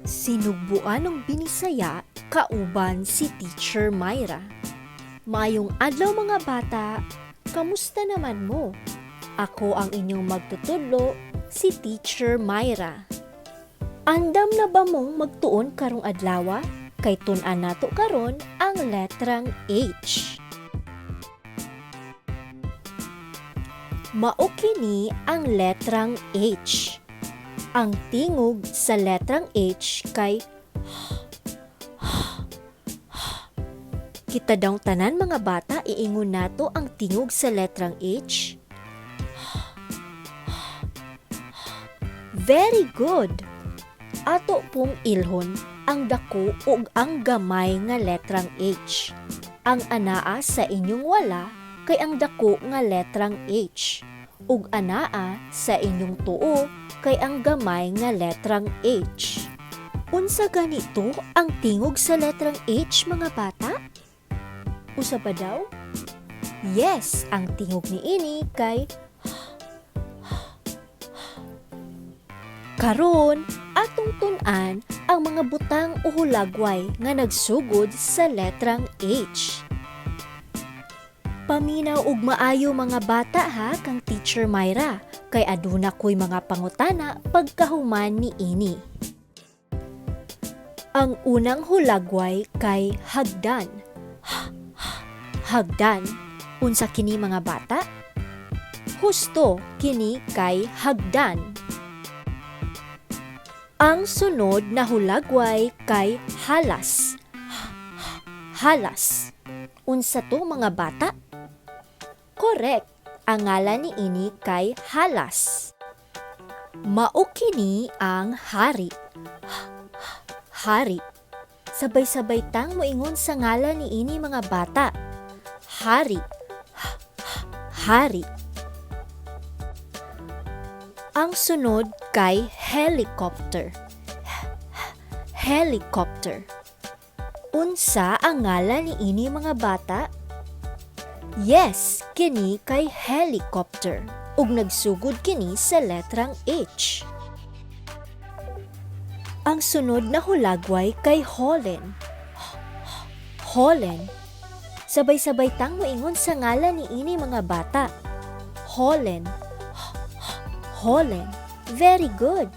Sinugbuanong Binisaya kauban si Teacher Myra. Maayong adlaw, mga bata, kamusta naman mo? Ako ang inyong magtutudlo, si Teacher Myra. Andam na ba mong magtuon karong adlawa? Kay tun-an nato karon ang letrang H. Mao kini ang letrang H. Ang tingog sa letrang H kay H, H, H. Kita daw tanan, mga bata, iingon nato ang tingog sa letrang H. Very good! Ato pong ilhon ang dako ug ang gamay nga letrang H. Ang anaa sa inyong wala kay ang dako nga letrang H ug anaa sa inyong tuo kay ang gamay nga letrang H. Unsa ganito ang tingog sa letrang H, mga bata? Usa pa daw? Yes, ang tingog niini kay Karon, atong tun-an ang mga butang o hulagway nga nagsugod sa letrang H. Paminaw og maayo, mga bata, ha, kang Teacher Myra, kay aduna ko'y mga pangutana pagkahuman ni ini. Ang unang hulagway kay hagdan. Hagdan. Unsa kini, mga bata? Husto, kini kay hagdan. Ang sunod na hulagway kay halas. Halas. Unsa to, mga bata? Correct. Ang ngalan ni ini kay halas. Mao kini ang hari. Hari. Sabay-sabay tang moingon sa ngalan ni ini, mga bata. Hari. Hari. Ang sunod kay helicopter. Helicopter. Unsa ang ngalan ni ini, mga bata? Yes, kini kay helicopter ug nagsugod kini sa letrang H. Ang sunod na hulagway kay Hollen. Hollen. Sabay-sabay tang moingon sa ngalan ni ini, mga bata. Hollen. Hollen. Very good.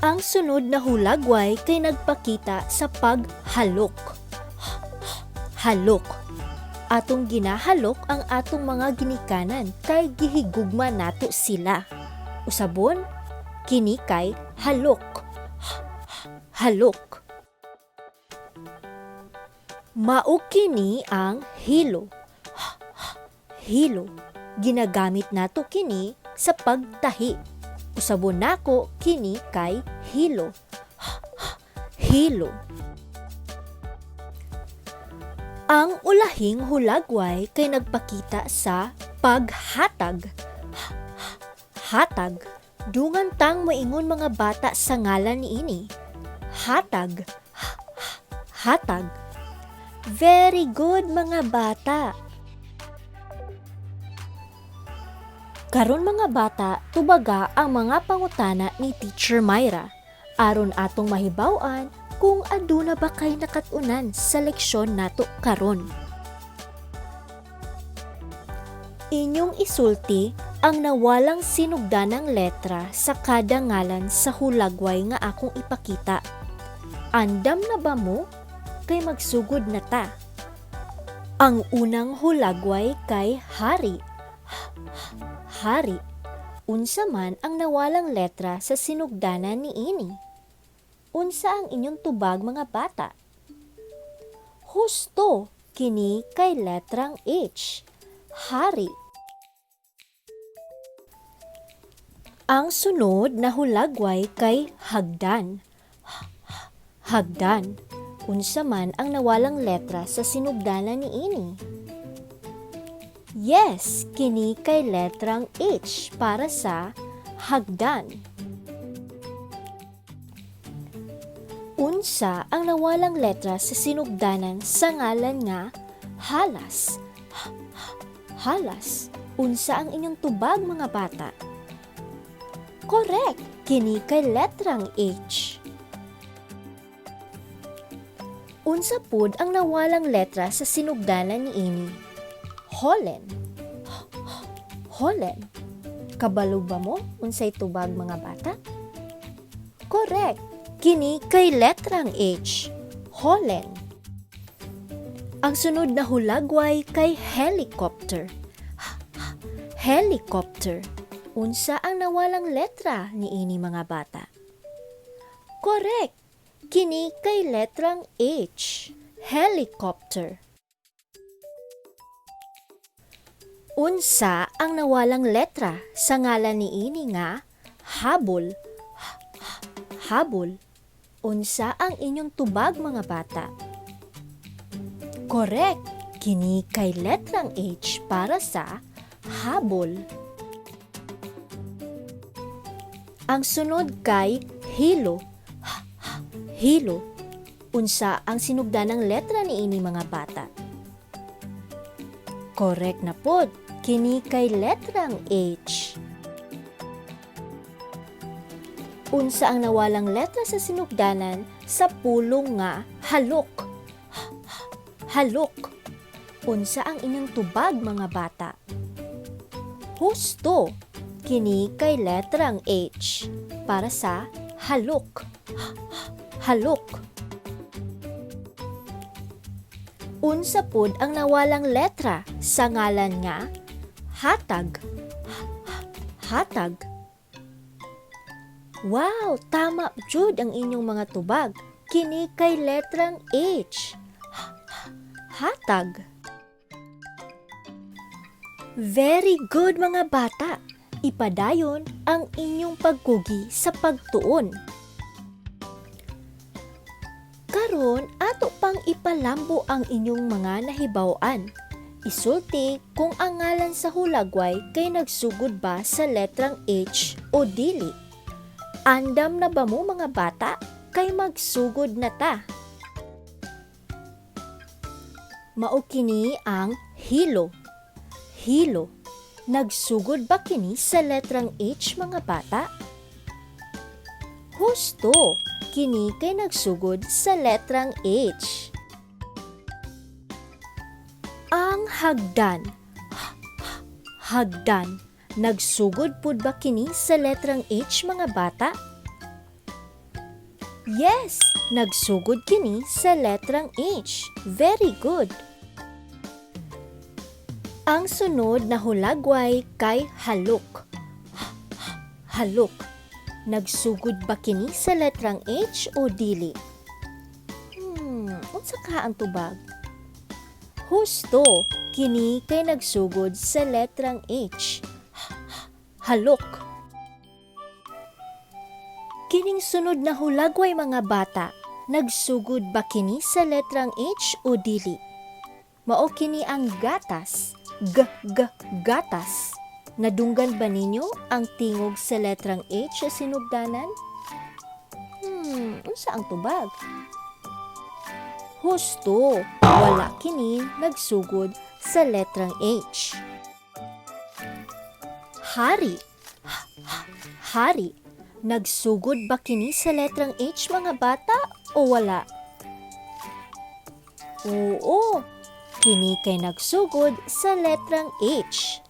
Ang sunod na hulagway kay nagpakita sa paghalok. Halok. Atong ginahalok ang atong mga ginikanan kay gihigugma nato sila. Usabon, kini kay halok. Halok. Mao kini ang hilo. Hilo. Ginagamit nato kini sa pagtahi. Usabon nako, kini kay hilo. Hilo. Ang ulahing hulagway kay nagpakita sa paghatag. Hatag. Dungan tang moingon, mga bata, sa ngalan niini. Hatag. Hatag. Very good, mga bata. Karon, mga bata, tubaga ang mga pangutana ni Teacher Myra. Aron atong mahibaw-an kung aduna ba kay nakat-unan sa leksyon nato karon. Inyong isulti ang nawalang sinugdanang letra sa kada ngalan sa hulagway nga akong ipakita. Andam na ba mo? Kay magsugod na ta. Ang unang hulagway kay hari. Hari. Unsa man ang nawalang letra sa sinugdanan ni ini? Unsa ang inyong tubag, mga bata? Husto, kini kay letrang H. Hari. Ang sunod na hulagway kay hagdan. Hagdan. Unsa man ang nawalang letra sa sinugdanan ni ini? Yes, kini kay letrang H para sa hagdan. Unsa ang nawalang letra sa sinugdanan sa ngalan nga halas? Halas. Unsa ang inyong tubag, mga bata? Correct! Kini kay letrang H. Unsa pud ang nawalang letra sa sinugdanan niini? Holen. Holen. Kabalo ba mo unsay tubag, mga bata? Correct! Kini kay letrang H. Holen. Ang sunod na hulagway kay helicopter. Helicopter. Unsa ang nawalang letra niini, mga bata? Correct! Kini kay letrang H. Helicopter. Unsa ang nawalang letra sa ngalan niini nga habol? Habol. Unsa ang inyong tubag, mga bata? Correct! Kini kay letrang H para sa habol. Ang sunod kay hilo. Hilo. Unsa ang sinugdanang letra niini, mga bata? Correct na pod. Kini kay letrang H. Unsa ang nawalang letra sa sinugdanan sa pulong nga halok? Halok. Unsa ang inyong tubag, mga bata? Husto. Kini kay letrang H para sa halok. Halok. Unsa pud ang nawalang letra sa ngalan nga hatag? Hatag. Wow, tama jud ang inyong mga tubag. Kini kay letrang H. Hatag. Very good, mga bata. Ipadayon ang inyong pagkugi sa pagtuon. Karon, ato pang ipalambo ang inyong mga nahibaw-an. Isulti kung ang ngalan sa hulagway kay nagsugod ba sa letrang H o dili. Andam na ba mo, mga bata? Kay magsugod na ta. Mao kini ang hilo. Hilo. Nagsugod ba kini sa letrang H, mga bata? Husto! Kini kay nagsugod sa letrang H. Ang hagdan. Hagdan. Nagsugod pud ba kini sa letrang H, mga bata? Yes, nagsugod kini sa letrang H. Very good. Ang sunod na hulagway kay halok. Halok. Nagsugod ba kini sa letrang H o dili? Unsa kaha ang tubag? Husto, kini kay nagsugod sa letrang H. Halok. Kining sunod na hulagway, mga bata, nagsugod ba kini sa letrang H o dili? Mao kini ang gatas. G, g, gatas. Nadunggan ba ninyo ang tingog sa letrang H sa sinugdanan? Unsa ang tubag? Husto, wala kini nagsugod sa letrang H. Hari. Hari. Nagsugod ba kini sa letrang H, mga bata, o wala? Oo, kini kay nagsugod sa letrang H.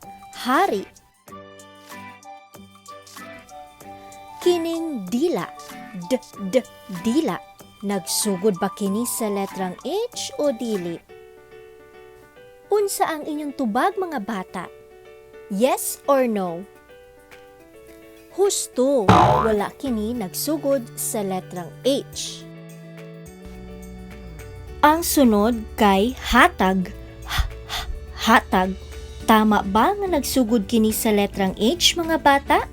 Hari. Kining dila. D, d, dila. Nagsugod ba kini sa letrang H o dili? Unsa ang inyong tubag, mga bata? Yes or no? Husto, wala kini nagsugod sa letrang H. Ang sunod kay hatag. Hatag. Tama ba nga nagsugod kini sa letrang H, mga bata?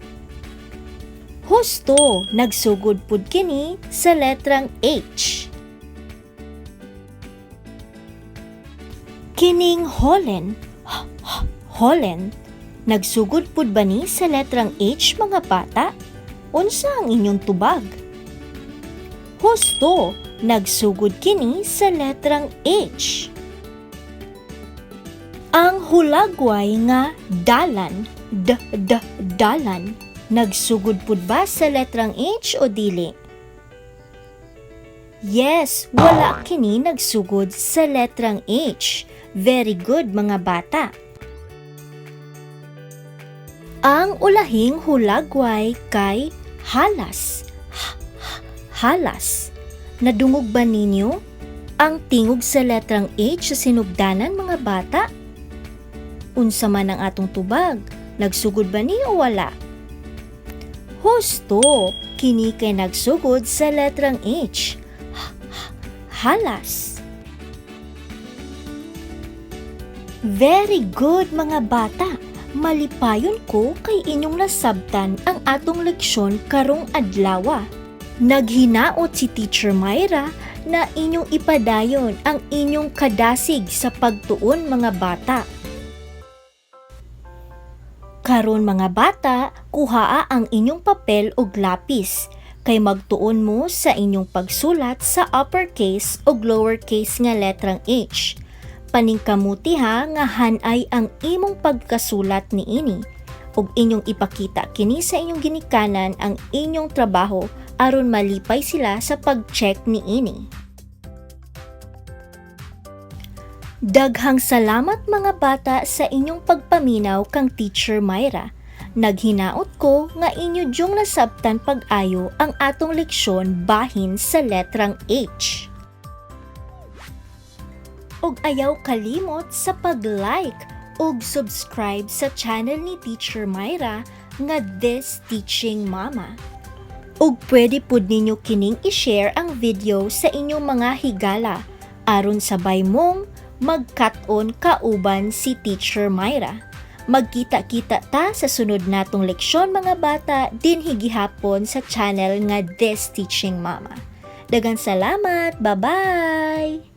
Husto, nagsugod pud kini sa letrang H. Kining holen, holen, nagsugod pud ba ni sa letrang H, mga bata? Unsa ang inyong tubag? Husto, nagsugod kini sa letrang H. Ang hulagway nga dalan, d d dalan, Nagsugod pud ba sa letrang H o dili? Yes, wala kini nagsugod sa letrang H. Very good, mga bata. Ang ulahing hulagway kay halas. H- h- halas. Nadungog ba ninyo ang tingog sa letrang H sa sinugdanan, mga bata? Unsa man ang atong tubag, nagsugod ba ni o wala? Husto, kini kay nagsugod sa letrang H. H- h- halas. Very good, mga bata. Malipayon ko kay inyong nasabtan ang atong leksyon karong adlawa. Naghinaot si Teacher Myra na inyong ipadayon ang inyong kadasig sa pagtuon, mga bata. Karon, mga bata, kuhaa ang inyong papel ug lapis kay magtuon mo sa inyong pagsulat sa uppercase ug lowercase nga letrang H. Paningkamuti ha nga hanay ang imong pagkasulat niini ug inyong ipakita kini sa inyong ginikanan ang inyong trabaho aron malipay sila sa pag-check niini. Daghang salamat, mga bata, sa inyong pagpaminaw kang Teacher Myra. Naghinaot ko nga inyo dyong nasabtan pag-ayo ang atong leksyon bahin sa letrang H. Ug ayaw kalimot sa pag-like ug subscribe sa channel ni Teacher Myra nga This Teaching Mama. Ug pwede pud ninyo kining i-share ang video sa inyong mga higala aron sabay mong magkat-on kauban si Teacher Myra. Magkita-kita ta sa sunod natong leksyon, mga bata, dinhi gihapon sa channel nga This Teaching Mama. Daghang salamat. Bye-bye!